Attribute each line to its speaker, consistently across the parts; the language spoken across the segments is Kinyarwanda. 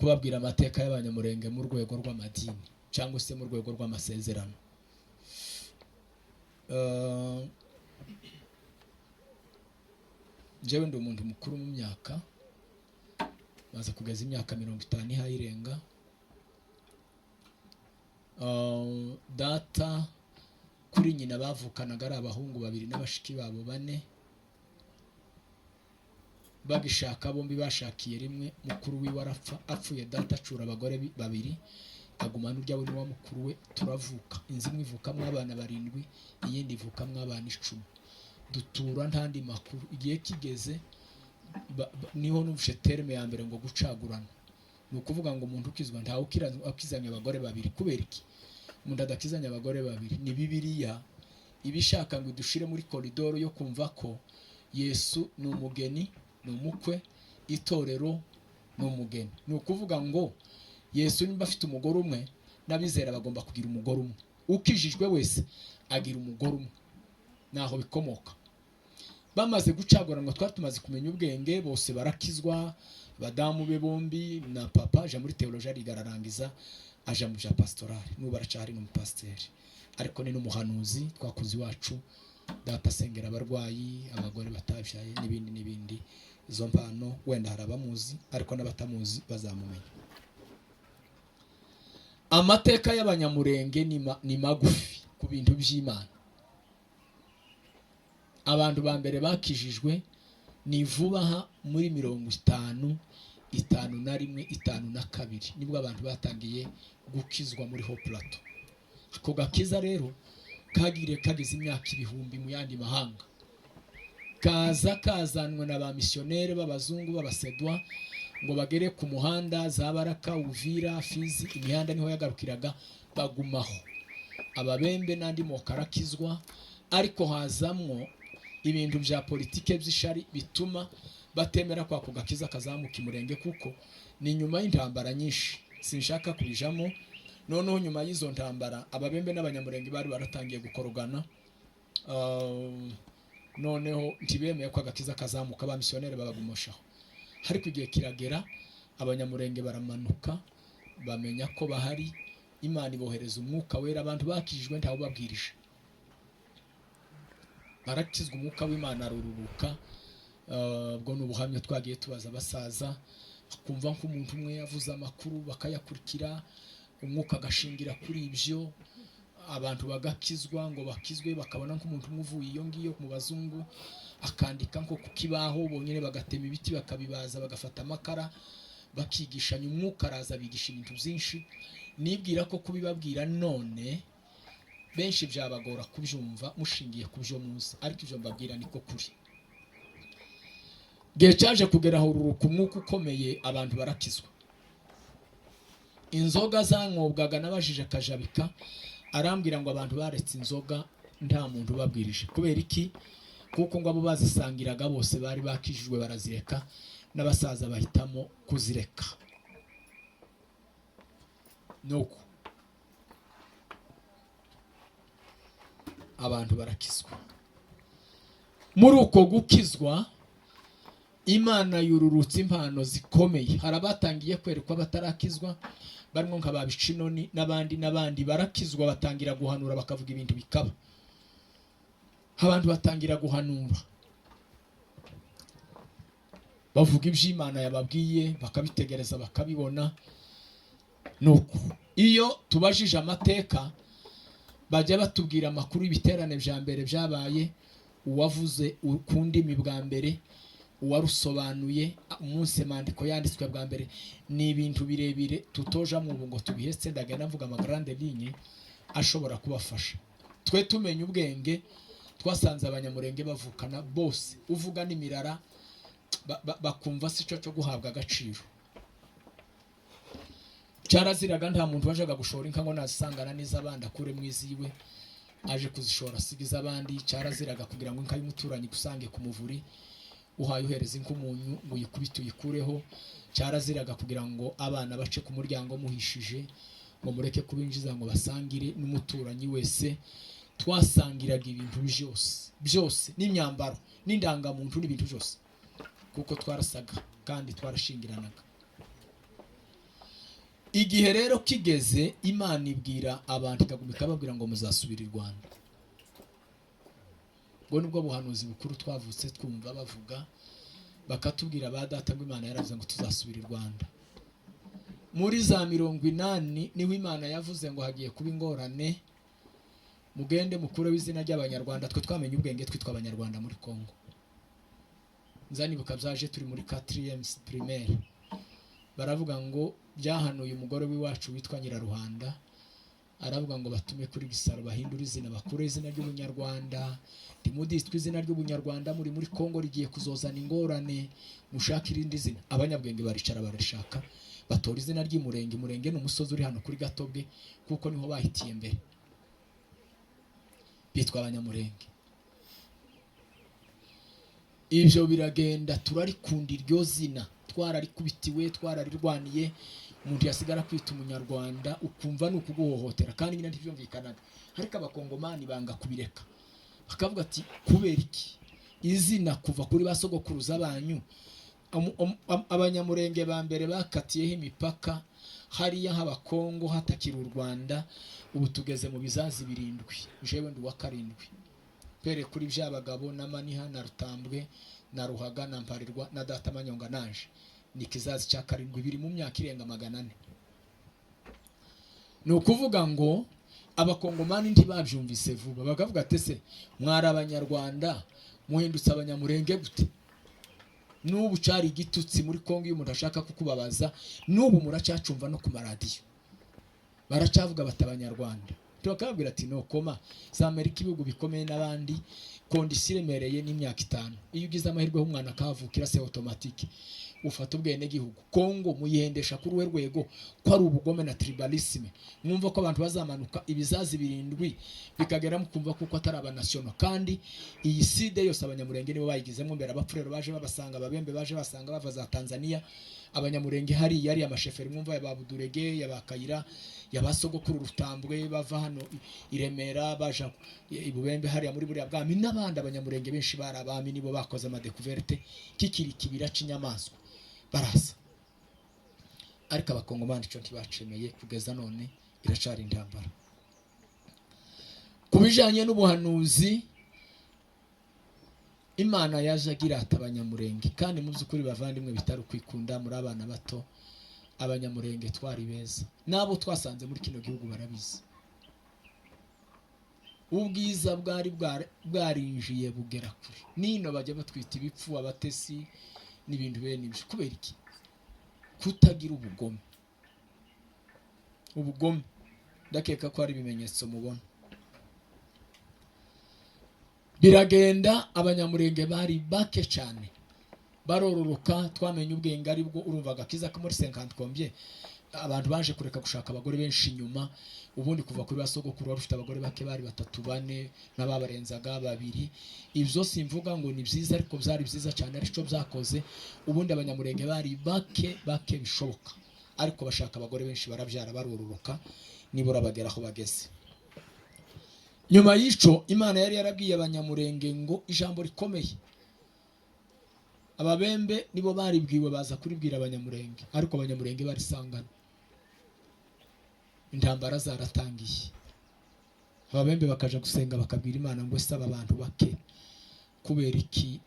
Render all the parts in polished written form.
Speaker 1: Kubabwira amateka y'Abanyamurenge mu rwego rw'amadini cyangwa se mu rwego rw'amasezerano. Njyewe ndi umuntu mukuru mu myaka, maze kugeza imyaka 50 ihayirenga. Data kuri nyina bavukanaga ari abahungu babiri n'abashiki babo bane. Bagishaka bombi bashakiye rimwe, mukuru wiwe arapfa. Apfuye, data acura abagore babiri, agumana urya we n'uwa mukuru we. Turavuka, inzu imwe ivukamo abana barindwi, iyindi ivukamo abana 10. Dutura ntandi makuru. Igihe kigeze niho numvise terme ya mbere ngo gucagurana. Ni ukuvuga ngo umuntu ukizwa ntawe ukizanya abagore babiri. Kubera iki umuntu adakizanya abagore babiri? Ni Bibiliya iba ishaka ngo idushire muri koridoro yo kumva ko Yesu ni umugeni, ni umukwe, itorero ni umugeni. Ni ukuvuga ngo Yesu nimba afite umugore umwe, n'abizera bagomba kugira umugore umwe. Ukijijwe wese agira umugore umwe, naho bikomoka. Bamaze gucaguranwa, twari tumaze kumenya ubwenge, bose barakizwa, abadamu be bombi na papa. Aja muri théologie, ariga, ararangiza, aja mu bya pastorale. N'ubu aracyahari, ni umupasiteri, ariko ni n'umuhanuzi. Twakuze iwacu data asengera abarwayi, abagore batabyaye n'ibindi n'ibindi. Izo mpano wenda hari abamuzi, ariko n'abatamuzi bazamumenya. Amateka y'Abanyamurenge ni magufi ku bintu by'Imana. Abantu ba mbere bakijijwe ni vuba aha muri 50, 51, 52, nibwo abantu batangiye gukizwa muri Haut Plateau. Ako gakiza rero kagiriye kageze imyaka ibihumbi mu yandi mahanga, kaza kazanwe na ba misiyoneri b'abazungu b'Abasedwa ngo bagere ku muhanda za Baraka, Uvira, Fizi. Imihanda niho yagarukiraga, bagumaho. Ababembe n'andi moko arakizwa, ariko hazamwo ibintu bya politike by'ishari bituma batemera kwa ako gakiza kazamuka imurenge, kuko ni nyuma y'intambara nyinshi, sinshaka kubijamo. Noneho nyuma y'izo ntambara Ababembe n'Abanyamurenge bari baratangiye gukorogana. Noneho ntibemeye ko agakiza kazamuka, ba misiyoneri babagumoshaho. Ariko igihe kiragera, Abanyamurenge baramanuka, bamenya ko bahari, Imana ibohereza Umwuka Wera. Abantu bakijijwe ntawe ubabwirije, barakizwa, Umwuka w'Imana arururuka. Ubwo ni ubuhamya twagiye tubaza abasaza, bakumva nk'umuntu umwe yavuze amakuru bakayakurikira, umwuka agashingira kuri ibyo, abantu bagakizwa. Ngo bakizwe, bakabona nk'umuntu umwe uvuye iyo ngiyo mu bazungu akandika nko ku kibaho, bonyine bagatema ibiti bakabibaza, bagafata amakara bakigishanya. Umwuka araza abigisha ibintu byinshi. Nibwira ko kubibabwira none benshi byabagora kubyumva mushingiye ku byo muzi, ariko ibyo mbabwira niko kuri. Igihe cyaje kugera aho ururuka umwuka ukomeye, abantu barakizwa. Inzoga zanywobwaga, nabajije akajabika, arambwira ngo abantu baretse inzoga nta muntu ubabwirije. Kubera iki? Kuko ngo abo bazisangiraga bose bari bakijijwe, barazireka, n'abasaza bahitamo kuzireka. Nuko abantu barakizwa. Muri uko gukizwa, Imana yururutse impano zikomeye. Hari abatangiye kwerekwa batarakizwa, barimo nka ba Bicinoni n'abandi n'abandi. Barakizwa, batangira guhanura, bakavuga ibintu bikaba. Abantu batangira guhanura, bavuga iby'Imana yababwiye, bakabitegereza, bakabibona. Nuko iyo tubajije amateka, bajya batubwira amakuru y'ibiterane bya mbere byabaye, uwavuze ku ndimi bwa mbere, uwarusobanuye, umunsi amandiko yanditswe bwa mbere. Ni ibintu birebire tutojamo ubu ngo tubihetse. Ndagenda mvuga ama grandes lignes ashobora kubafasha. Twe tumenya ubwenge, twasanze Abanyamurenge bavukana bose, uvuga n'imirara bakumva si cyo cyo guhabwa agaciro. Cyaraziraga, nta muntu wajaga gushora inka ngo nazisangana n'iz'abandi akuremo iziwe, aje kuzishora asiga iz'abandi. Cyaraziraga kugira ngo inka y'umuturanyi gusange ku muvuri, uhaye uhereza inka umunyu ngo uyikubite uyikureho. Cyaraziraga kugira ngo abana bace ku muryango muhishije, ngo mureke kubinjiza ngo basangire n'umuturanyi wese. Twasangiraga ibintu byose byose, n'imyambaro n'indangamuntu n'ibintu byose, kuko twarasaga kandi twarashingiranaga. Igihe rero kigeze, Imana ibwira abantu, ikaguma ikababwira ngo muzasubira i Rwanda. Ubwo nibwo buhanuzi bukuru twavutse twumva bavuga, bakatubwira ba data ngo Imana yaravuze ngo tuzasubira i Rwanda. Muri za 80 niho Imana yavuze ngo hagiye kuba ingorane, mugende mukureho izina ry'Abanyarwanda. Twe twamenye ubwenge twitwa Abanyarwanda muri Congo. Nzanibuka byaje turi muri 4e primaire, baravuga ngo byahanuye umugore w'iwacu witwa Nyiraruhanda, aravuga ngo batume kuri Gisaro bahindure izina, bakure izina ry'Ubunyarwanda, ntimuditwe izina ry'Ubunyarwanda muri Congo, rigiye kuzozana ingorane, mushake irindi zina. Abanyabwenge baricara barashaka, batora izina ry'Imurenge. Murenge ni umusozi uri hano kuri Gatobwe, kuko niho bahitiye mbere, bitwa Abanyamurenge. Ibyo biragenda, turarikunda iryo zina, twararikubitiwe, twararirwaniye. Umuntu yasigara kwita Umunyarwanda ukumva ni ukuguhohotera, kandi nyine ntibyumvikanaga. Ariko Abakongomani banga kubireka, bakavuga ati kubera iki izina kuva kuri ba sogokuruza banyu? Abanyamurenge ba mbere bakatiyeho imipaka hariya h'Abakongo hatakiri u Rwanda. Ubu tugeze mu bizazi 7, jewe ndi uwa 7, pere kuri Byabagabo na Maniha na Rutambwe na Ruhaga na Mparirwa na data Manyonga, naje ni ikizazi cya 7, biri mu myaka irenga 400. Ni ukuvuga ngo Abakongomani ntibabyumvise vuba, bakavuga ati ese mwari Abanyarwanda muhindutse Abanyamurenge gute? N'ubu cyari igitutsi muri Kongo iyo umuntu ashaka kukubabaza. N'ubu muracyacumva no ku maradiyo baracyavuga bati Abanyarwanda, bakababwira ati nokoma za Amerika, ibihugu bikomeye n'abandi, condition iremereye n'imyaka 5, iyo ugize amahirwe y'umwana akavukira, c'est automatique ufata ubwenegihugu. Kongo muyihendesha kuri uwe rwego ko ari ubugome na tribalisme? Mwumva ko abantu bazamanuka ibizazi 7 bikagera mukumva kuko atari abanational, kandi iyi side yose Abanyamurenge nibo bayigizemo mbere. Abapfurero baje babasanga, Ababembe baje basanga bava za Tanzania. Abanyamurenge hariya ari amasheferi mwumva ya ba Budurege, ya ba Kayira, ya ba sogokuru Rutambwe, bava hano i Remera baja i Bubembe hariya muri buriya bwami n'abandi. Abanyamurenge benshi bari abami, nibo bakoze amadécouvertes kikiri kibira c'inyamaswa baraza. Ariko Abakongomani ico ntibacemeye, kugeza none iracari intambara. Ku bijanye n'ubuhanuzi, Imana yaje agira ati Abanyamurenge, kandi mu by'ukuri bavandimwe, bitari ukwikunda, muri abana bato, Abanyamurenge twari beza, n'abo twasanze muri kino gihugu barabizi. Ubwiza bwari bwarinjiye bugera kure nino, bajya batwita ibipfu, abatesi n'ibintu bene ibyo. Kubera iki? Kutagira ubugome. Ubugome ndakeka ko ari ibimenyetso mubona biragenda. Abanyamurenge bari bake cyane, barororoka, twamenye ubwenge aribwo. Urumva agakiza ko muri 50 combien abantu baje kureka gushaka abagore benshi inyuma. Ubundi kuva kuri ba sogokuru wari ufite abagore bake, bari batatu, bane, n'ababarenzaga babiri. Ibyo simvuga ngo ni byiza, ariko byari byiza cyane, aricyo byakoze. Ubundi Abanyamurenge bari bake bake bishoboka, ariko bashaka abagore benshi, barabyara, barororoka, nibura bagera aho bageze. Nyuma y'ico, Imana yari yarabwiye Abanyamurenge ngo ijambo rikomeye, Ababembe nibo baribwiwe, baza kuribwira Abanyamurenge, ariko Abanyamurenge barisangana intambara zaratangiye. Ababembe bakaja gusenga, bakabwira Imana ngo ese aba bantu bake, kubera iki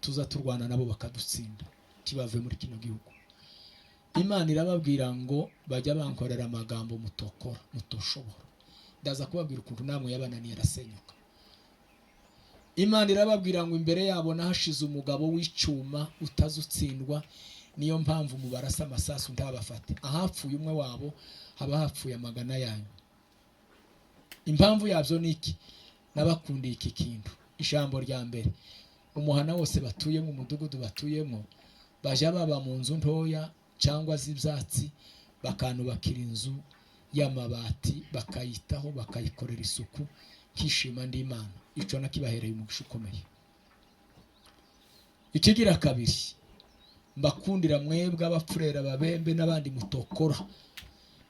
Speaker 1: tuza turwana nabo bakadutsinda, ntibave muri kino gihugu? Imana irababwira ngo bajya bankorera amagambo mutokora, mutoshobora. Ndaza kubabwira ukuntu namwe yabananiye arasenyuka. Imana irababwira ngo imbere yabo nahashize umugabo w'icyuma utazutsindwa, niyo mpamvu mubarasa amasasu ntabafate. Ahapfuye umwe wabo haba hapfuye amagana yanyu. Impamvu yabyo ni iki? Nabakundiye iki kintu. Ijambo rya mbere, umuhana wose batuyemo, umudugudu batuyemo, bajya baba mu nzu ntoya cyangwa z'ibyatsi, bakanubakira inzu y'amabati, bakayitaho, bakayikorera isuku, kishima ndi Imana. Icyo nakibahereye umugisha ukomeye. Ikigira kabiri, mbakundira mwebwe Abapfurera, Ababembe n'abandi mutokora,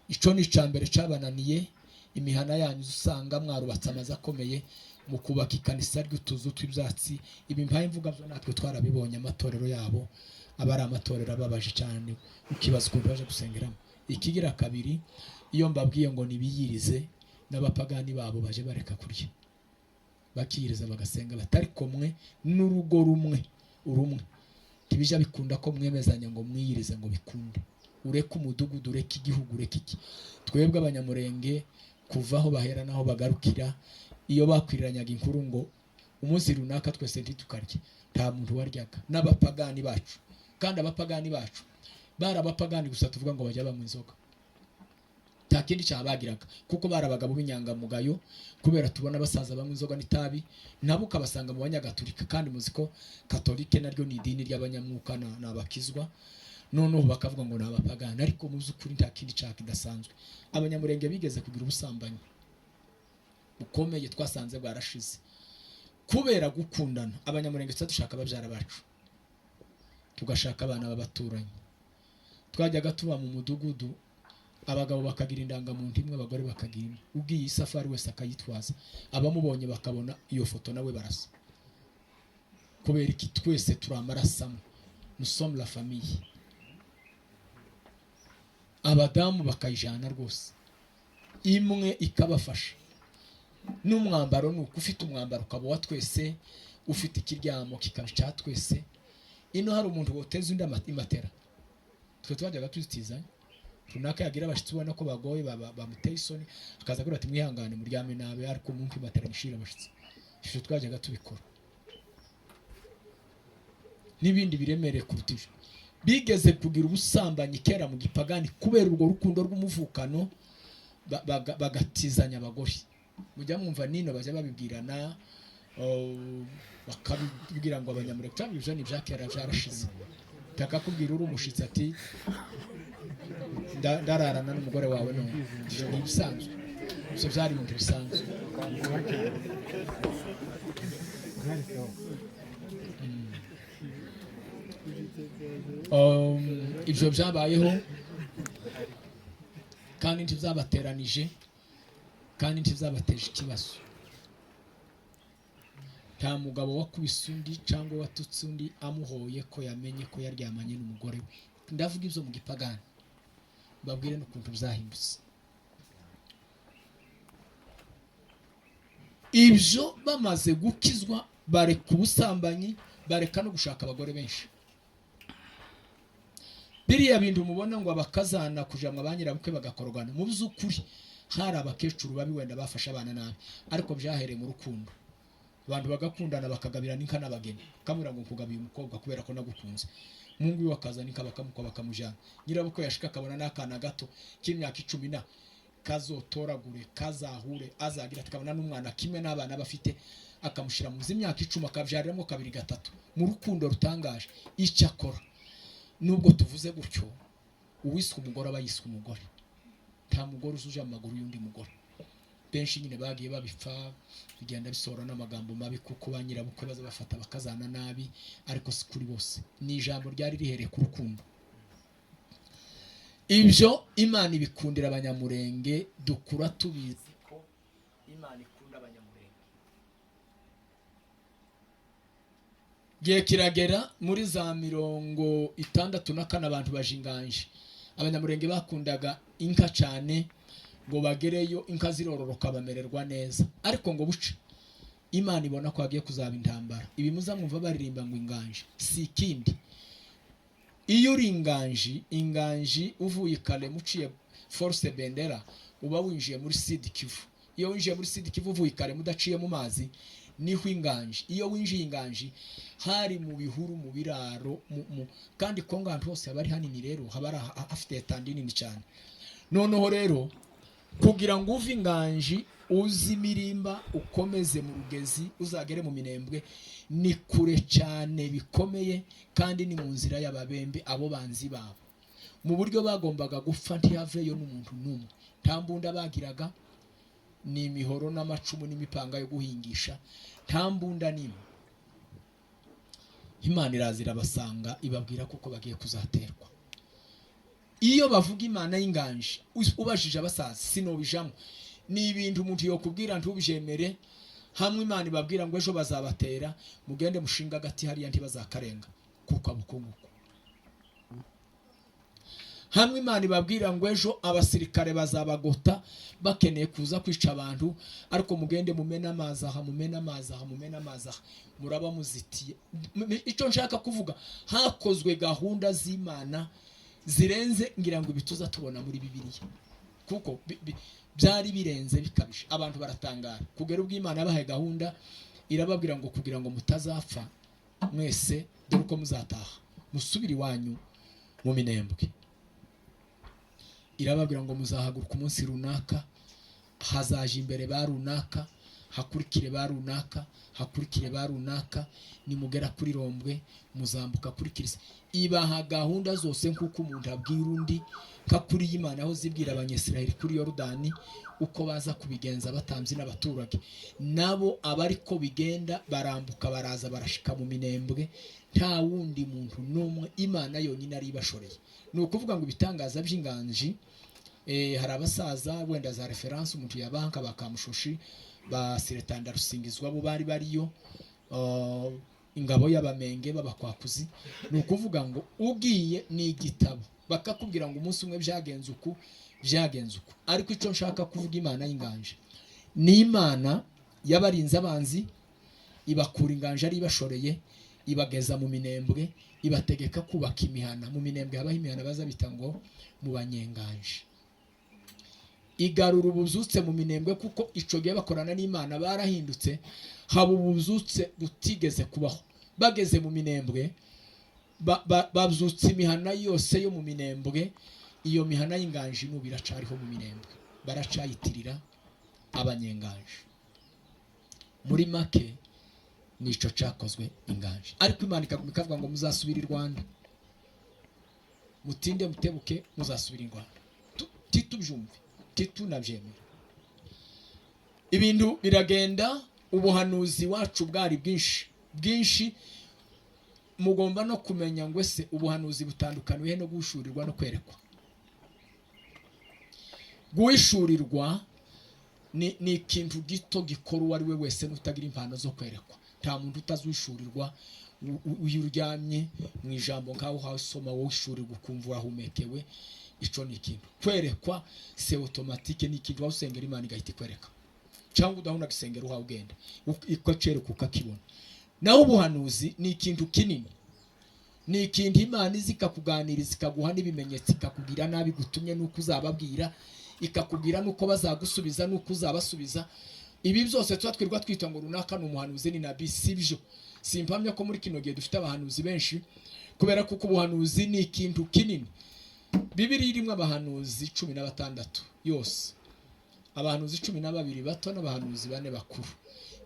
Speaker 1: icyo ni icya mbere cyabananiye. Imihana yanyu usanga mwarubatse amazu akomeye, mu kubaka ikanisa ry'utuzu tw'ibyatsi. Ibi mpaye mvuga byo natwe twarabibonye. Amatorero yabo aba ari amatorero ababaje cyane, ukibaza ukuntu baje gusengeramo. Ikigira kabiri, iyo mbabwiye ngo nibiyirize, n'abapagani babo baje bareka kurya, bakiyiriza bagasenga batari kumwe n'urugo rumwe urumwe. Ntibijya bikunda ko mwemezanya ngo mwiyirize ngo bikunde. Ureke umudugudu, ureke igihugu, ureke iki. Twebwe Abanyamurenge kuva aho bahera n'aho bagarukira, iyo bakwiranyaga inkuru ngo umunsi runaka twese ntitukarye, nta muntu waryaga n'abapagani bacu. Kandi abapagani bacu bari abapagani gusa tuvuga ngo bajya banywa inzoga, nta kindi cyaha bagiraga, kuko bari abagabo b'inyangamugayo. Kubera tubona basaza banywa inzoga n'itabi, nabo ukabasanga mu banyagatolika, kandi muzi ko katolike naryo ni idini ry'abanyamwuka, ni abakizwa. Noneho bakavuga ngo ni abapagani, ariko mu by'ukuri nta kindi cyaha kidasanzwe. Abanyamurenge bigeze kugira ubusambanyi bukomeye, twasanze bwarashize kubera gukundana. Abanyamurenge tuba dushaka ababyara bacu, tugashaka abana b'abaturanyi. Twajyaga tuba mu mudugudu, abagabo bakagira indangamuntu imwe, abagore bakagira imwe. Ugiye isafari wese akayitwaza, abamubonye bakabona iyo foto nawe barasa. Kubera iki? Twese turi amaraso amwe, nous sommes la famille. Abadamu bakayijana rwose, imwe ikabafasha. N'umwambaro ni uko, ufite umwambaro ukaba uwa twese, ufite ikiryamo kikaba icya twese. Ino hari umuntu woteza undi imatera, twe twajyaga tuzitizanya. Runaka yagira abashyitsi ubona ko bagoye, bamuteye isoni, akaza agira ati: "Mwihangane muryame nabi, ariko mumpe imatera nishire abashyitsi." Ibyo twajyaga tubikora n'ibindi biremereye kuruta ibyo. Bigeze kugira ubusambanyi kera mu gipagani kubera urwo rukundo rw'umuvukano, bagatizanya abagore. Mujya mwumva nino bajya babibwirana, oh, bakabibwira ngo Abanyamurenge cyangwa ibyo ni ibya kera, byarashize. Takakubwira uri umushitsi ati: "Ndararana n'umugore wawe none." Ibyo ni ibisanzwe, ibyo byari ibintu bisanzwe. Ibyo byabayeho kandi ntibyabateranije, kandi ntibyabateje ikibazo. Nta mugabo wakubise undi cyangwa watutse undi amuhoye ko yamenye ko yaryamanye n'umugore we. Ndavuga ibyo mu gipagani, mbabwire n'ukuntu byahindutse. Ibyo bamaze gukizwa, bareka ubusambanyi, bareka no gushaka abagore benshi. Biriya bintu mubona ngo abakazana kuja mu ba nyirabukwe bagakorwana, mu by'ukuri hari abakecuru babi wenda bafashe abana nabi, ariko byahereye mu rukundo. Abantu bagakundana, bakagabirana inka n'abageni, kamubwira ngo nkugabiye umukobwa kubera ko nagukunze. Umuhungu wiwe akazana inka, bakamukwa, bakamujyana. Nyirabukwe yashika akabona n'akana gato k'imyaka 10 na kazotoragure, kazahure, azagira tukabona n'umwana kimwe n'abana bafite, akamushyira mu imyaka 10, akabyariramo kabiri gatatu mu rukundo rutangaje. Icyo akora, nubwo tuvuze gutyo, uwiswe umugore aba yiswe umugore. Nta mugore uzuje amaguru y'undi mugore. Benshi nyine bagiye babipfa, bigenda bisohora n'amagambo mabi, kuko ba nyirabukwe baza bafata bakazana nabi, ariko si kuri bose. Ni ijambo ryari rihereye ku rukundo. Ibyo Imana ibikundira Abanyamurenge, dukura tubizi ko Imana ikunda Abanyamurenge. Gihe kiragera muri za 64, abantu bajinganje. Abanyamurenge bakundaga inka cyane, ngo bagereyo inka zirororoka, bamererwa neza. Ariko ngo buce, Imana ibona ko hagiye kuzaba intambara. Ibi muzamwumva baririmba ngo inganje si ikindi. Iyo uri inganji, inganji uvuye kare muciye force bendera, uba winjiye muri Sud Kivu. Iyo winjiye muri Sud Kivu uvuye kare mudaciye mu mazi, niho inganji. Iyo winjiye inganji hari mu bihuru, mu biraro, kandi Kongo ahantu hose haba ari hanini, rero haba ari hafite étendue nini cyane. Noneho rero kugira ngo uve inganji uzi imirimba, ukomeze mu Rugezi, uzagere mu Minembwe, ni kure cyane bikomeye, kandi ni mu nzira y'Ababembe, abo banzi babo. Mu buryo bagombaga gupfa ntihaveyo n'umuntu n'umwe. Nta mbunda bagiraga, ni imihoro n'amacumu n'imipanga yo guhingisha, nta mbunda n'imwe. Imana iraza irabasanga, ibabwira kuko bagiye kuzaterwa. Iyo bavuga Imana y'inganji, ubajije abasaza sinobijamo, ni ibintu umuntu yokubwira ntubijemere. Hamwe Imana ibabwira ngo ejo bazabatera, mugende mushinga agati hariya, ntibazakarenga, kuko abukunguku. Hamwe Imana ibabwira ngo ejo abasirikare bazabagota bakeneye kuza kwica abantu, ariko mugende mumene amazi aha, mumene amazi aha, mumene amazi aha, muraba muzitiye. Icyo nshaka kuvuga, hakozwe gahunda z'Imana zirenze ngira ngo ibituza tubona muri Bibiliya, kuko byari birenze bikabije. Abantu baratangara kugera ubwo Imana yabahaye gahunda, irababwira ngo kugira ngo mutazapfa mwese, dore uko muzataha musubire iwanyu mu Minembwe. Irababwira ngo muzahaguruka umunsi runaka, hazaje imbere ba runaka, hakurikire ba runaka, hakurikire ba runaka, nimugera kuri Rombwe muzambuka kuri Kirisi. Ibaha gahunda zose nk'uko umuntu abwira undi, nka kuri Imana aho zibwira Abanyisiraheli kuri Yorodani uko baza kubigenza, abatambyi n'abaturage nabo aba ariko bigenda. Barambuka, baraza, barashika mu Minembwe, nta wundi muntu n'umwe, Imana yonyine ari ibashoreye. Ni ukuvuga ngo ibitangaza by'inganji, hari abasaza wenda za références umuntu yabanka, bakamushushi ba Siretanda Rusingizwa, bo bari bariyo, ingabo y'Abamenge b'abakwakuzi. Ni ukuvuga ngo ugiye ni igitabo, bakakubwira ngo umunsi umwe byagenze uku, byagenze uku. Ariko icyo nshaka kuvuga, Imana y'inganje ni Imana yabarinze abanzi, ibakura inganje ari ibashoreye, ibageza mu Minembwe, ibategeka kubaka imihana mu Minembwe. Habaho imihana baza bita ngo mu Banyenganje. Igarura ububyutse mu Minembwe, kuko ico gihe bakorana n'Imana barahindutse, haba ububyutse butigeze kubaho. Bageze mu Minembwe babyutsa imihana yose yo mu Minembwe. Iyo mihana y'inganji n'ubu iracariho mu Minembwe, baracayitirira Abanyenganje. Muri make nico cakozwe inganje. Ariko Imana ikaguma ikavuga ngo muzasubira i Rwanda, mutinde mutebuke muzasubira i Rwanda. Titubyumve, titunabyemera, ibintu biragenda. Ubuhanuzi wacu bwari bwinshi bwinshi. Mugomba no kumenya ngo ese ubuhanuzi butandukaniye no guhishurirwa no kwerekwa? Guhishurirwa ni ikintu gito gikora uwo ari we wese n'utagira impano zo kwerekwa. Nta muntu utazuhishurirwa. Iyo uryamye mu ijambo nkaho uhasoma, wowe uhishurirwa ukumva urahumekewe. Ico ni ikintu. Kwerekwa c'est automatique, ni ikintu waba usengera Imana igahita ikwereka, cyangwa udahunda gusengera uhawe ugenda ikacereka ukakibona. Naho ubuhanuzi ni ikintu kinini, ni ikintu Imana izi ikakuganiriza, ikaguha n'ibimenyetso, ikakubwira nabi gutumye n'uko uzababwira, ikakubwira n'uko bazagusubiza n'uko uzabasubiza. Ibi byose tuba twirirwa twita ngo runaka ni umuhanuzi, ni nabi, si byo. Simpamya ko muri kino gihe dufite abahanuzi benshi, kubera ko ubuhanuzi ni ikintu kinini. Bibiliya irimo abahanuzi 16 yose, abahanuzi 12 bato n'abahanuzi bane bakuru.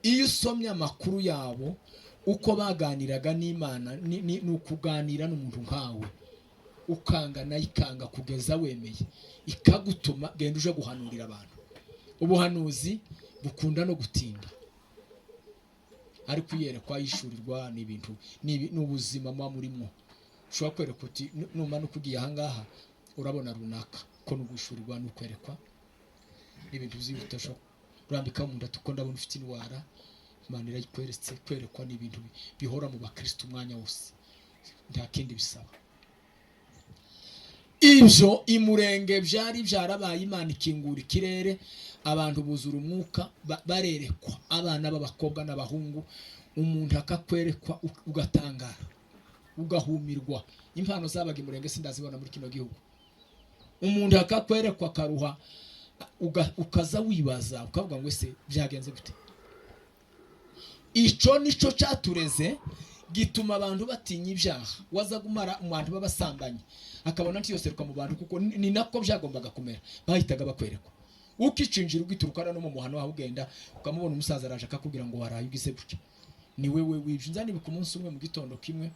Speaker 1: Iyo usomye amakuru yabo uko baganiraga n'Imana, ni ukuganira n'umuntu nkawe, ukanga nayo ikanga kugeza wemeye, ikagutuma genda uje guhanurira abantu. Ubuhanuzi bukunda no gutinda, ariko iyerekwa, yishurirwa, ni ibintu ni ubuzima muba murimo. Ushobora kwereka uti numanuka ugiye ahangaha urabona runaka, ko ni uguhishurirwa, ni ukwerekwa, ni ibintu byihuta. Ushobora urambikaho umuntu ati uko ndabona ufite indwara, Imana irayikweretse. Kwerekwa ni ibintu bihora mu bakristo umwanya wose, nta kindi bisaba. Ibyo imurenge byari byarabaye, Imana ikingura ikirere, abantu buzura umwuka, barerekwa, abana b'abakobwa n'abahungu. Umuntu akakwerekwa ugatangara, ugahumirwa. Impano zabaga imurenge sindazibona muri kino gihugu. Umuntu akakwerekwa akaruha, ukaza wibaza ukavuga ngo ese byagenze gute? Ico nico catureze, gituma abantu batinya ibyaha. Waza gumara mu bantu b'abasambanyi, akabona ntiyoseruka mu bantu, kuko ni nako byagombaga kumera. Bahitaga bakwerekwa ukicinjira, ugiturukana no mu muhano wawe, ugenda ukamubona umusaza araje akakubwira ngo waraye ugize gutya, ni wewe wibye. Nzanibuka umunsi umwe mu gitondo kimwe,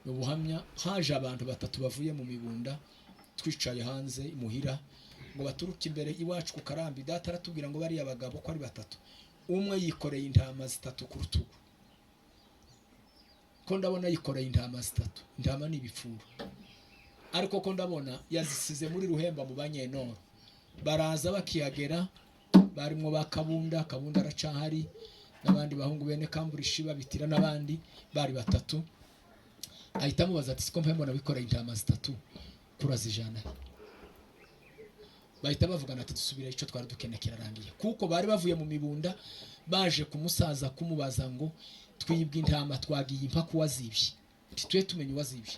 Speaker 1: mu buhamya, haje abantu batatu bavuye mu Mibunda, twicaye hanze imuhira, ngo baturuke imbere iwacu ku karambi. Data aratubwira ngo bariya bagabo ko ari batatu, umwe yikoreye intama zitatu ku rutugu, ko ndabona yikoreye intama zitatu, intama ni ibipfuro, ariko ko ndabona yazisize muri Ruhemba mu Banyenoro. Baraza bakihagera, barimo ba Kabunda, Kabunda aracahari, n'abandi bahungu bene Kamburishi babitira n'abandi bari batatu. Ahita amubaza ati siko mbona wikoreye intama zitatu, kurazijana he? Bahita bavugana ati: "Dusubire, icyo twari dukeneye kirarangiye," kuko bari bavuye mu mibunda baje kumusaza kumubaza ngo: "Twibwe intama, twagiye impaka uwazibye, ntitwe tumenye uwazibye."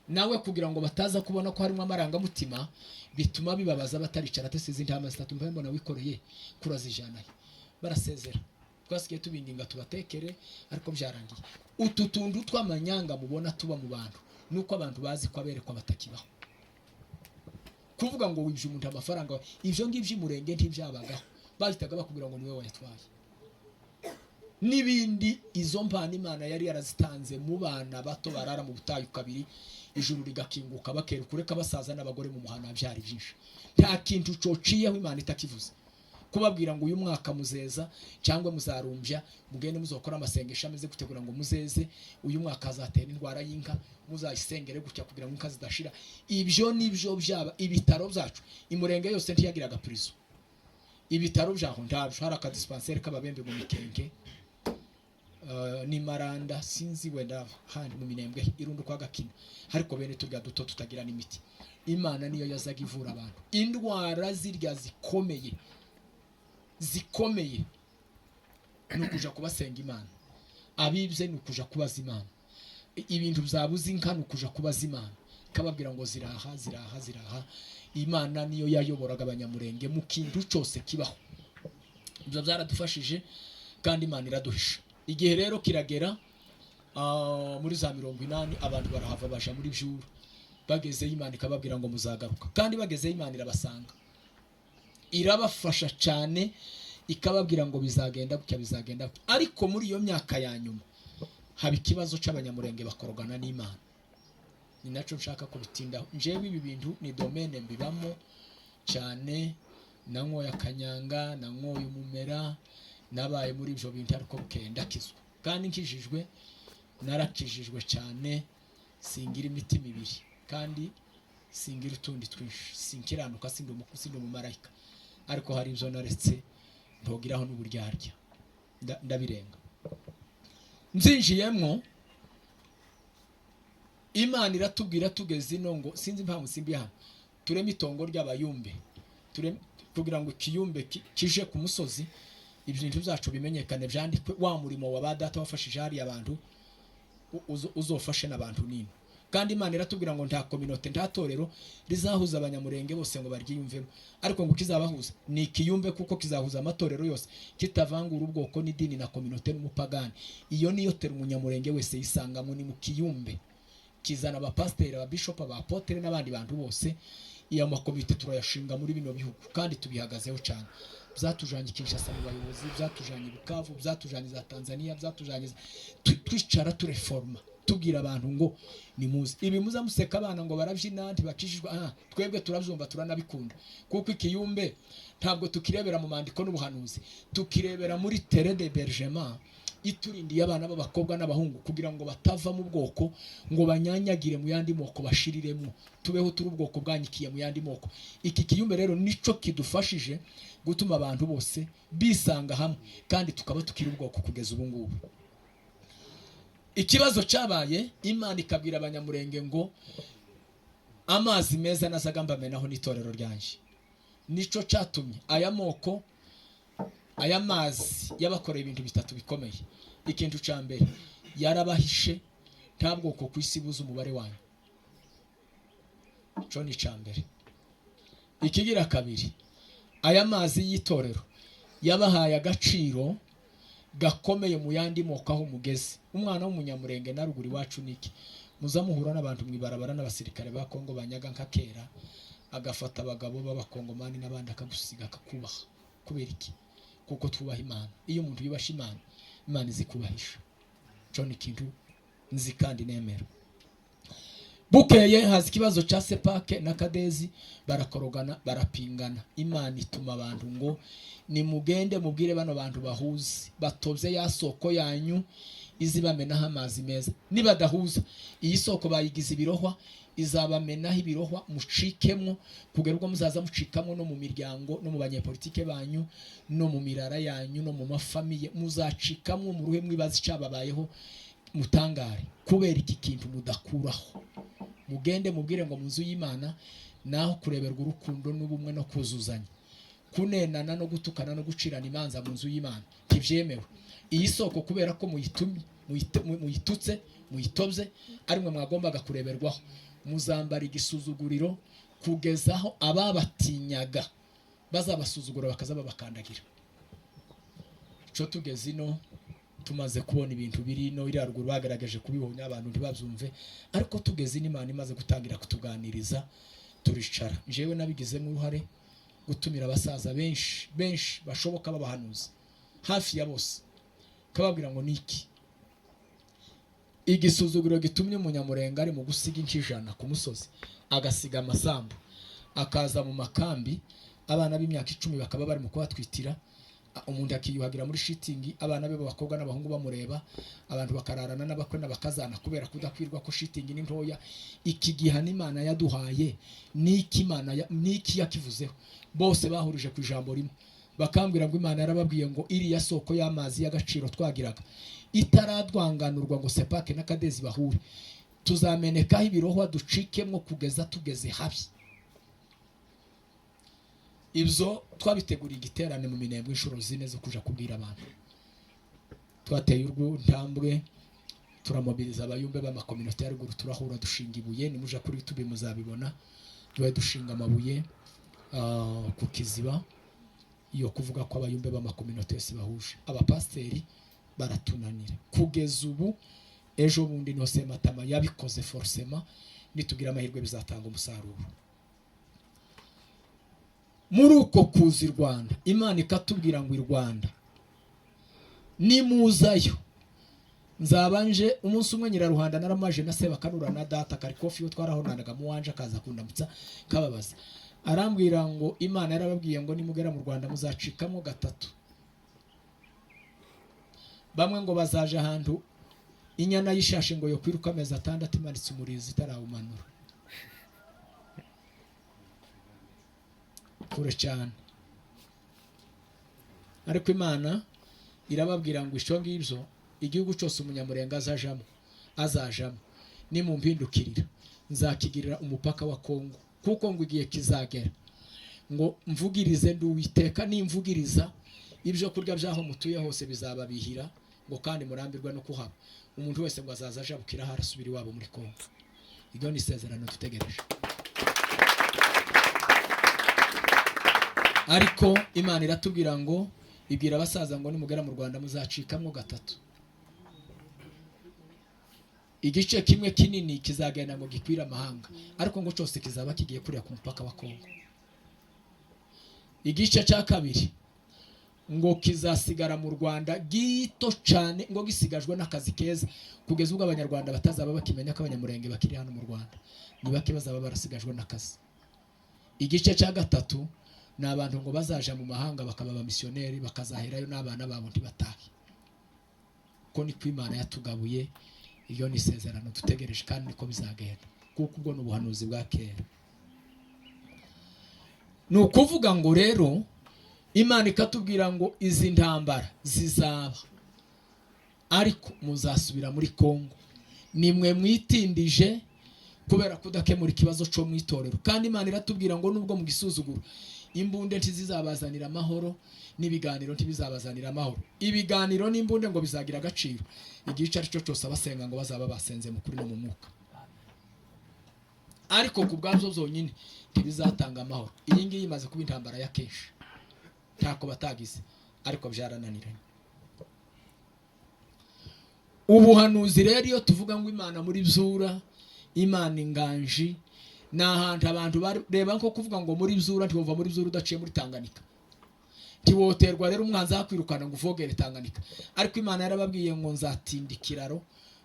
Speaker 1: Nawe kugira ngo bataza kubona ko harimo amarangamutima bituma bibabaza, bataricara ati: "Izi intama zitatu mbaye mbona wikoreye kurazijanahe?" Barasezera. Twasigaye tubinginga tubatekere, ariko byarangiye. Utu tuntu tw'amanyanga mubona tuba mu bantu, nuko abantu bazi ko aberekwa batakibaho. Kuvuga ngo wibye umuntu amafaranga, ibyo ngibyo imurenge ntibyabagaho. Bahitaga bakubwira ngo niwe wayatwaye n'ibindi. Izo mpano Imana yari yarazitanze mu bana bato barara mu butayu kabiri, ijuru rigakinguka, bakera kureka basaza n'abagore mu muhana. Byari byinshi, nta kintu cociyeho Imana itakivuze. Kubabwira ngo uyu mwaka muzeza cyangwa muzarumbya, mugende muzokora amasengesho ameze gutegura ngo muzeze, uyu mwaka hazatera indwara y'inka, muzayisengere gutya kugira ngo inka zidashira. Ibyo nibyo byaba. Ibitaro byacu imurenge yose ntiyagiraga prison. Ibitaro byaho ntabyo. Hari akadispensaire k'ababembe mu Mikenke ni Maranda, sinzi wenda handi mu Minembwe irundi kwa Gakina, ariko bene turya duto tutagira n'imiti. Imana niyo yazaga ivura abantu indwara zirya zikomeye zikomeye, ni ukuja kubasenga Imana. Abibye ni ukuja kubaza Imana. Ibintu byabuze, inka, ni ukuja kubaza Imana, ikababwira ngo ziraha, ziraha, ziraha. Imana niyo yayoboraga abanyamurenge mu kintu cyose kibaho. Ibyo byaradufashije kandi Imana iraduhisha. Igihe rero kiragera, muri za 80 abantu barahava baja muri Byura. Bagezeyo Imana ikababwira ngo muzagaruka, kandi bagezeyo Imana irabasanga, irabafasha cyane, ikababwira ngo bizagenda gutya, bizagenda gutya. Ariko muri iyo myaka ya nyuma haba ikibazo cy'abanyamurenge bakorogana n'Imana. Ni nacyo nshaka kubitindaho. Njyewe ibi bintu ni domaine mbibamo cyane. Nanyoye akanyanga, nanyoye umumera, nabaye muri ibyo bintu, ariko bukeye ndakizwa. Kandi nkijijwe, narakijijwe cyane, singira imitima ibiri kandi singira utundi twinshi. Sinkiranuka, sindi umumarayika, ariko hari ibyo naretse ntogiraho n'uburyarya. Ndabirenga. Nzinjiyemo, Imana iratubwira tugeze ino ngo, sinzi impamvu simbi hano, tureme itongo ry'abayumbe, tureme kugira ngo ikiyumbe kije ku musozi, ibintu byacu bimenyekane, byandikwe. Wa murimo wa ba data wafashije hariya abantu, uzofashe n'abantu nino. Kandi Imana iratubwira ngo nta communauté, nta torero rizahuza abanyamurenge bose ngo baryiyumvemo, ariko ngo kizabahuza ni ikiyumbe, kuko kizahuza amatorero yose kitavangura ubwoko n'idini na communauté n'umupagani. Iyo niyo tera umunyamurenge wese yisangamo, ni mu kiyumbe. Kizana abapasiteri, ababishopu, abapotere n'abandi bantu bose. Iyo makomite turayashinga muri bino bihugu kandi tubihagazeho cyane. Byatujanye i Kinshasa mu bayobozi, byatujanye i Bukavu, byatujanye za Tanzania, byatujanye twicara tureforma, tubwira abantu ngo nimuze. Ibi muza museka abana ngo barabyina, ntibakijijwe. Twebwe turabyumva, turanabikunda, kuko ikiyumbe ntabwo tukirebera mu mandiko n'ubuhanuzi, tukirebera muri terre d'hébergement iturindiye abana b'abakobwa n'abahungu kugira ngo batava mu bwoko ngo banyanyagire mu yandi moko, bashiriremo. Tubeho turi ubwoko bwanyikiye mu yandi moko. Iki kiyumbe rero nico kidufashije gutuma abantu bose bisanga hamwe, kandi tukaba tukiri ubwoko kugeza ubu ngubu. Ikibazo cyabaye, Imana ikabwira abanyamurenge ngo amazi meza nazaga mbamenaho n'itorero ryanjye. Nico cyatumye aya moko, aya mazi yabakoreye ibintu bitatu bikomeye. Ikintu cya mbere, yarabahishe. Nta bwoko ku isi buzi umubare wanyu. Cyo ni icya mbere. Ikigira kabiri, aya mazi y'itorero yabahaye agaciro gakomeye mu yandi moko aho mugeze. Umwana w'umunyamurenge na ruguru iwacu niki muza muhura n'abantu mu ibarabara n'abasirikare ba Kongo banyaga nka kera, agafata abagabo b'abakongomani n'abandi akagusiga, akakubaha. Kubera iki? Kuko twubaha Imana. Iyo umuntu yubasha Imana, Imana izi kubahisha. Cyo ni ikintu nzi kandi nemera. Bukeye haza ikibazo cya Sepake na Kadezi, barakorogana, barapingana. Imana ituma abantu ngo: "Nimugende mubwire bano bantu bahuze, batobye ya soko yanyu izibamenaho amazi meza. Nibadahuza, iyi soko bayigize ibirohwa, izabamenaho ibirohwa mucikemwo, kugera ubwo muzaza mucikamo no mu miryango, no mu banyepolitike banyu, no mu mirara yanyu, no mu mafamiye muzacikamo, muruhe mwibaza icyababayeho, mutangare kubera iki kintu mudakuraho. Mugende mubwire ngo mu nzu y'Imana Naho kureberwa urukundo n'ubumwe no kuzuzanya, kunenana no gutukana no gucirana imanza mu nzu y'Imana ntibyemewe. Iyi soko, kubera ko muyitumye, muyitutse, muyitobye, ari mwe mwagombaga kureberwaho, muzambara igisuzuguriro kugeza aho ababatinyaga bazabasuzugura, bakaza babakandagira. Cyo tugeze ino, tumaze kubona ibintu biri ino, iriya ruguru bagaragaje kubihonya, abantu ntibabyumve. Ariko tugeze ino, Imana imaze gutangira kutuganiriza, turicara. Njyewe nabigizemo uruhare gutumira abasaza benshi benshi bashoboka b'abahanuzi, hafi ya bose, kababwira ngo niki igisuzuguriro gitumye Umunyamurenga ari mu gusiga inka 100 ku musozi, agasiga amasambu, akaza mu makambi, abana b'imyaka 10 bakaba bari mu kubatwitira, umuntu akiyuhagira muri shitingi, abana be b'abakobwa n'abahungu bamureba, abantu bakararana n'abakwe n'abakazana kubera kudakwirwa ko shitingi ni ntoya. Iki gihano Imana yaduhaye niki? Imana niki yakivuzeho? Bose bahurije ku ijambo rimwe, bakambwira ngo Imana yarababwiye ngo iriya soko y'amazi y'agaciro twagiraga itaradwanganurwa ngo Sepake na Kadezi bahure, tuzamenekaho ibirohwa ducikemwo kugeza tugeze habi. Ibyo twabiteguriye igiterane mu Minembwe inshuro 4 zo kuja kubwira abantu. Twateye urw'intambwe, turamobiriza abayumbe b'amakominote ya ruguru, turahura, dushinga ibuye. Nimuja kuri YouTube muzabibona, duhe dushinga amabuye ku kiziba iyo kuvuga ko abayumbe b'amakominote yose bahuje. Abapasiteri baratunanira kugeza ubu. Ejo bundi niho Sematama yabikoze forcément. Nitugira amahirwe bizatanga umusaruro. Muri uko kuza i Rwanda, Imana ikatubwira ngo i Rwanda nimuzayo nzabanje umunsi umwe. Nyiraruhanda naramaje na Sebakanura na data Karikofi, iyo twarahonanaga mu wanje akaza kundamutsa, kababaza, arambwira ngo Imana yarababwiye ngo nimugera mu Rwanda muzacikamo gatatu. Bamwe ngo bazaje ahantu inyana y'ishashe ngo yo kwiruka amezi 6 imanitse umurizo itarawumanura kure cyane. Ariko Imana irababwira ngo icyo ngibyo, igihugu cyose Umunyamurenga azajamo, nimumpindukirira nzakigirira umupaka wa Kongo, kuko ngo igihe kizagera ngo mvugirize ndi Uwiteka, nimvugiriza ibyo kurya by'aho mutuye hose bizababihira, ngo kandi murambirwe no kuhaba. Umuntu wese ngo azaza ajabukira aho arasubira iwabo muri Kongo. Iryo ni isezerano dutegereje. Ariko Imana iratubwira ngo, ibwira abasaza ngo nimugera mu Rwanda muzacikamo gatatu. Igice kimwe kinini kizagenda ngo gikwire amahanga, ariko ngo cyose kizaba kigiye kuriya ku mupaka wa Kongo. Igice cya kabiri ngo kizasigara mu Rwanda gito cyane, ngo gisigajwe n'akazi keza, kugeza ubwo Abanyarwanda batazaba bakimenya ko Abanyamurenge bakiri hano mu Rwanda. Ni bake bazaba barasigajwe n'akazi. Igice cya gatatu ni abantu ngo bazaja mu mahanga bakaba abamisiyoneri, bakazaherayo n'abana babo ntibatahe. Ko niko Imana yatugabuye. Iyo ni isezerano dutegereje kandi niko bizagenda, kuko ubwo ni ubuhanuzi bwa kera. Ni ukuvuga ngo rero Imana ikatubwira ngo izi ntambara zizaba, ariko muzasubira muri Kongo. Nimwe mwitindije kubera kudakemura ikibazo cyo mu itorero. Kandi Imana iratubwira ngo nubwo mu gisuzuguro, imbunde ntizizabazanira amahoro, n'ibiganiro ntibizabazanira amahoro. Ibiganiro n'imbunde ngo bizagira agaciro igihe icyo ari cyo cyose abasenga ngo bazaba basenze mu kuri no mu mwuka, ariko ku bwabyo byonyine ntibizatanga amahoro. Iyi ngiyi imaze kuba intambara ya kenshi, ntako batagize, ariko byarananiranye. Ubuhanuzi rero, iyo tuvuga ngo Imana muri Byura, Imana inganji, ni ahantu abantu reba nko kuvuga ngo muri Byura, ntiwumva muri Byura udaciye muri Tanganyika, ntiwoterwa rero umwanzi akwirukana ngo uvogere Tanganyika. Ariko Imana yarababwiye ngo nzatinda ikiraro,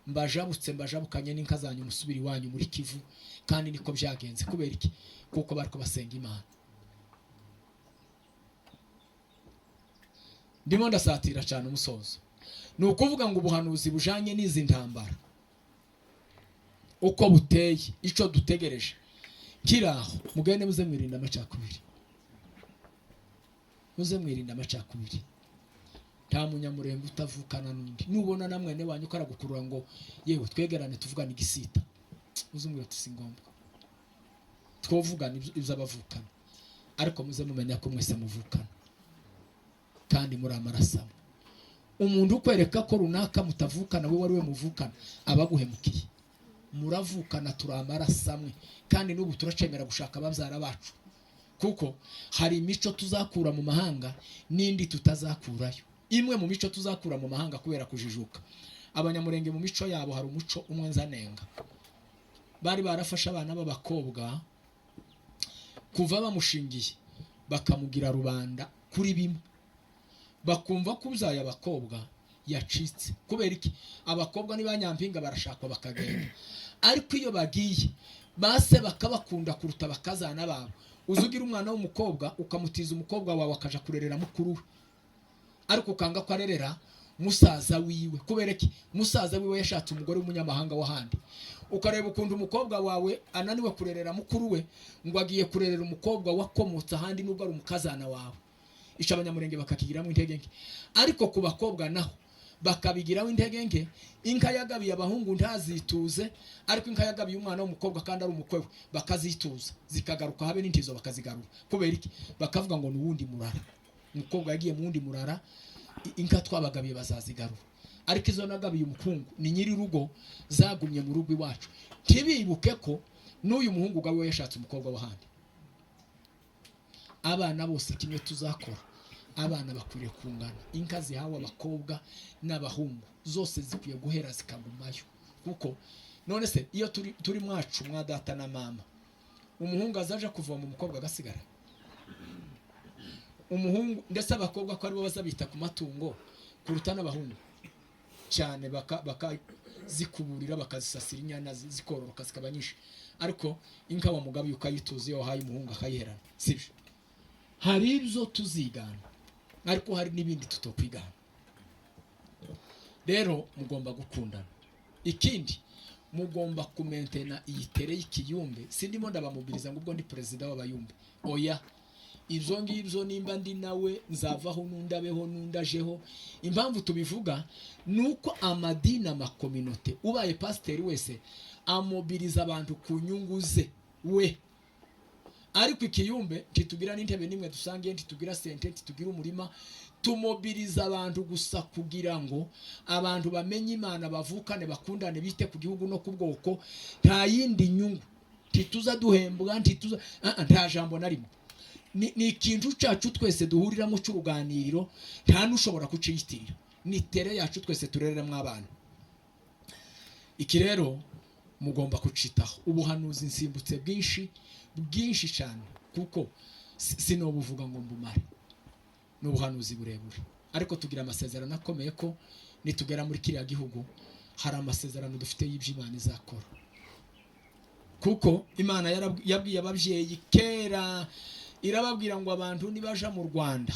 Speaker 1: mbajabutse, mbajabukanye n'inka zanyu, musubire iwanyu muri Kivu. Kandi niko byagenze. Kubera iki? Kuko bariko basenga Imana. Ndimo ndasatira cyane umusozo. Ni ukuvuga ngo ubuhanuzi bujanye n'izi ntambara uko buteye, ico dutegereje kiraho, mugende muze mwirinda amacakubiri, muze mwirinda amacakubiri. Nta Munyamurenge utavukana n'undi. Nubona na mwene wanyu karagukurura ngo yewe twegerane tuvugane igisita, uzumwira uti si ngombwa. Twovugana iby'abavukana, ariko muze mumenya ko mwese muvukana kandi muri amaraso amwe. Umuntu ukwereka ko runaka mutavukana, we wari we muvukana, aba aguhemukiye. Muravukana, turi amaraso amwe, kandi n'ubu turacemera gushaka ababyara bacu, kuko hari imico tuzakura mu mahanga n'indi tutazakurayo. Imwe mu mico tuzakura mu mahanga kubera kujijuka, Abanyamurenge mu mico yabo hari umuco umwe nzanenga. Bari barafashe abana b'abakobwa kuva bamushingiye bakamugira rubanda kuri bimwe, bakumva ko ubyaye abakobwa yacitse. Kubera iki? Abakobwa ni ba nyampinga, barashakwa bakagenda, ariko iyo bagiye base bakabakunda kuruta bakazana babo. Uzi ugira umwana w'umukobwa, ukamutiza umukobwa wawe akaja kurerera mukuru we, ariko ukanga ko arerera musaza wiwe. Kubera iki? Musaza wiwe yashatse umugore w'umunyamahanga w'ahandi. Ukareba ukuntu umukobwa wawe ananiwe kurerera mukuru we, ngo agiye kurerera umukobwa wakomotse ahandi, nubwo ari umukazana wawe. Ico Abanyamurenge bakakigiramo intege nke, ariko ku bakobwa naho bakabigiraho intege nke. Inka yagabiye abahungu ntazituze, ariko inka yagabiye umwana w'umukobwa kandi ari umukwe we bakazituza, zikagaruka, habe n'intizo bakazigarura. Kubera iki? Bakavuga ngo ni uwundi murara, umukobwa yagiye mu wundi murara, inka twabagabiye bazazigarura, ariko izo nagabiye umukungu ni nyiri urugo zagumye mu rugo iwacu. Ntibibuke ko n'uyu muhungu ubwawe we yashatse umukobwa w'ahandi. Abana bose kimwe tuzakora, abana bakwiriye kungana. Inka zihawe abakobwa n'abahungu zose zikwiye guhera zikagumayo, kuko none se iyo turi mwacu mwa data na mama, umuhungu azaja kuvoma umukobwa agasigara? Umuhungu ndetse abakobwa ko aribo bazabita ku matungo kuruta n'abahungu cyane, bakazikuburira, bakazisasira inyana, zikororoka zikaba nyinshi, ariko inka wamugabiye ukayituza, iyo wahaye umuhungu akayiherana, sibyo? Hari ibyo tuzigana, ariko hari n'ibindi tutokwigana. Rero mugomba gukundana. Ikindi, mugomba kumentena iyi terrain y'ikiyumbe. Sindimo ndabamubwiriza ngo ubwo ndi perezida w'Abayumbe, oya. Ibyo ngibyo nimba ndi nawe nzavaho, n'undi abeho, n'undi ajeho. Impamvu tubivuga ni uko amadini, amakominote, ubaye pasiteri wese amobiriza abantu ku nyungu ze we, ariko ikiyumbe ntitugira n'intebe n'imwe dusangiye, ntitugira sente, ntitugira umurima. Tumobiriza abantu gusa kugira ngo abantu bamenye Imana, bavukane, bakundane, bite ku gihugu no ku bwoko. Nta yindi nyungu, ntituza duhembwa, ntituza, nta jambo na rimwe. Ni ikintu cyacu twese duhuriramo cy'uruganiriro, nta n'ushobora kuciyitirira. Ni terrain yacu twese turereramo abana. Iki rero mugomba kucitaho. Ubuhanuzi nsimbutse bwinshi bwinshi cyane, kuko sinobuvuga ngo mbumare, ni ubuhanuzi burebure, ariko tugira amasezerano akomeye ko nitugera muri kiriya gihugu hari amasezerano dufite y'ibyo Imana izakora, kuko Imana yabwiye ababyeyi kera, irababwira ngo abantu nibaja mu Rwanda,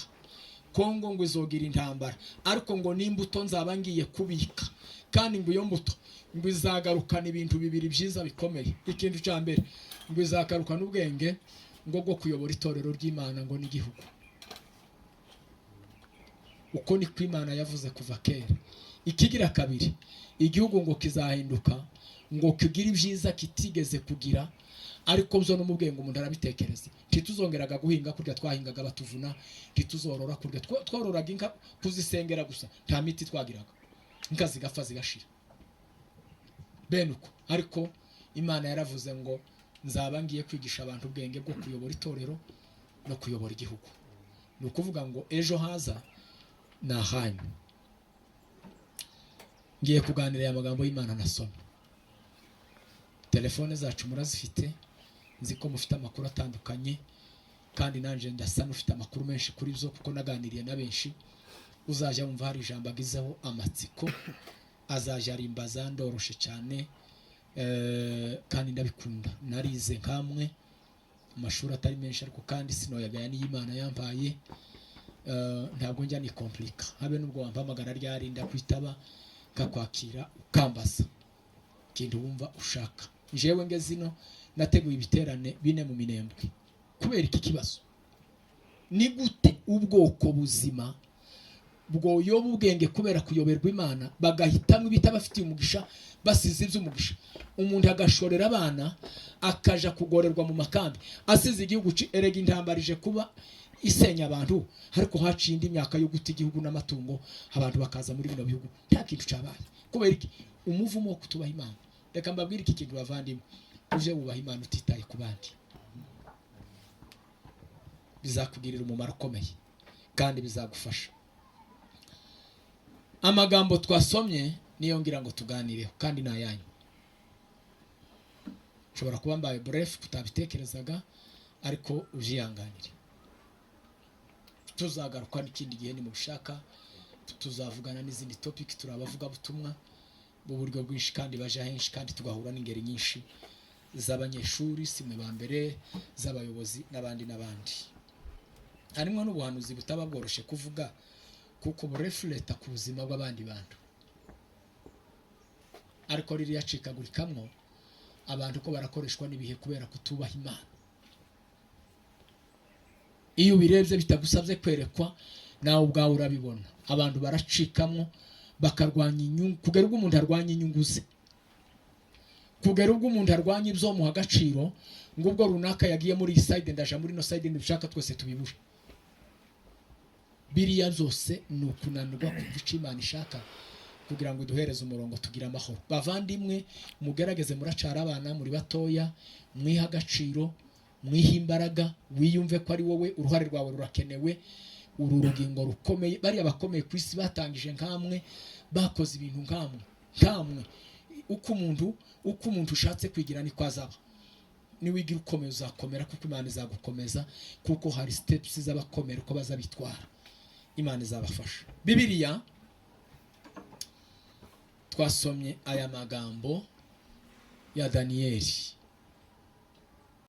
Speaker 1: Kongo ngo izogira intambara, ariko ngo n'imbuto nzaba ngiye kubika, kandi ngo iyo mbuto ngo izagarukana ibintu bibiri byiza bikomeye. Ikintu cya mbere, ngo izagarukana ubwenge ngo bwo kuyobora itorero ry'Imana ngo n'igihugu. Uko niko Imana yavuze kuva kera. Ikigira kabiri, igihugu ngo kizahinduka, ngo kigire ibyiza kitigeze kugira, ariko byo no mu bwenge umuntu arabitekereza. Ntituzongeraga guhinga kurya twahingaga batuvuna, ntituzorora kurya twororaga inka kuzisengera gusa, nta miti twagiraga, inka zigapfa zigashira bene uko. Ariko Imana yaravuze ngo nzaba ngiye kwigisha abantu ubwenge bwo kuyobora itorero no kuyobora igihugu. Ni ukuvuga ngo ejo haza ni ahanyu. Ngiye kuganira aya magambo y'Imana nasomye. Telefone zacu murazifite, nzi ko mufite amakuru atandukanye, kandi nanjye ndasa n'ufite amakuru menshi kuri byo kuko naganiriye na benshi. Uzajya wumva hari ijambo agizeho amatsiko, azajya arimbaza. Ndoroshe cyane, kandi ndabikunda. Narize nkamwe amashuri atari menshi, ariko kandi sinoyagaya niyo Imana yampaye. Ntabwo njya nikomplika, habe n'ubwo wampamagara ryari ndakwitaba, nkakwakira, ukambaza ikintu wumva ushaka. Jewe ngeze ino nateguye ibiterane bine mu Minembwe kubera iki kibazo: ni gute ubwoko buzima Bwoyoba ubwenge kubera kuyoberwa Imana, bagahitamo ibitabafitiye umugisha, basize iby'umugisha. Umuntu agashorera abana, akaja kugorerwa mu makambi, asize igihugu. Erega intambara ije kuba isenya abantu, ariko haciye indi myaka yo guta igihugu n'amatungo, abantu bakaza muri bino bihugu nta kintu cyabaye. Kubera iki? Umuvumo wo kutubaha Imana. Reka mbabwire iki kintu, bavandimwe: uje wubaha Imana utitaye ku bandi, bizakugirira umumaro ukomeye kandi bizagufasha. Amagambo twasomye niyo ngira ngo tuganireho, kandi ni ayanyu. Nshobora kuba mbaye bref kutabitekerezaga, ariko ubyihanganire. Tuzagaruka n'ikindi gihe nimubishaka, tuzavugana n'izindi topic. Turi abavugabutumwa b'uburyo bwinshi kandi baje henshi, kandi tugahura n'ingeri nyinshi z'abanyeshuri, si mwe ba mbere, z'abayobozi n'abandi n'abandi. Harimo n'ubuhanuzi butaba bworoshye kuvuga, kuko burefleta ku buzima bw'abandi bantu, ariko ririya acikagurikamwo abantu ko barakoreshwa n'ibihe kubera kutubaha Imana. Iyo ubirebye bitagusabye kwerekwa, nawe ubwawe urabibona. Abantu baracikamwo, bakarwanya inyungu, kugera ubwo umuntu arwanya inyungu ze, kugera ubwo umuntu arwanya ibyo muha agaciro, ngo ubwo runaka yagiye muri iyi side, ndaja muri ino side, ntibishaka twese tubibure. Biriya byose ni ukunanirwa kumva icyo Imana ishaka kugira ngo iduhereze umurongo, tugire amahoro. Bavandimwe, mugerageze, muracara abana, muri batoya, mwihe agaciro, mwihe imbaraga, wiyumve ko ari wowe, uruhare rwawe rurakenewe. Uru rugingo rukomeye, bariya bakomeye ku isi batangije nkamwe, bakoze ibintu nkamwe. Uko umuntu ushatse kwigira niko azaba. Niwigira ukomeye uzakomera, kuko Imana izagukomeza, kuko hari steps z'abakomera uko bazabitwara, Imana izabafasha. Bibiliya twasomye aya magambo ya Daniyeli.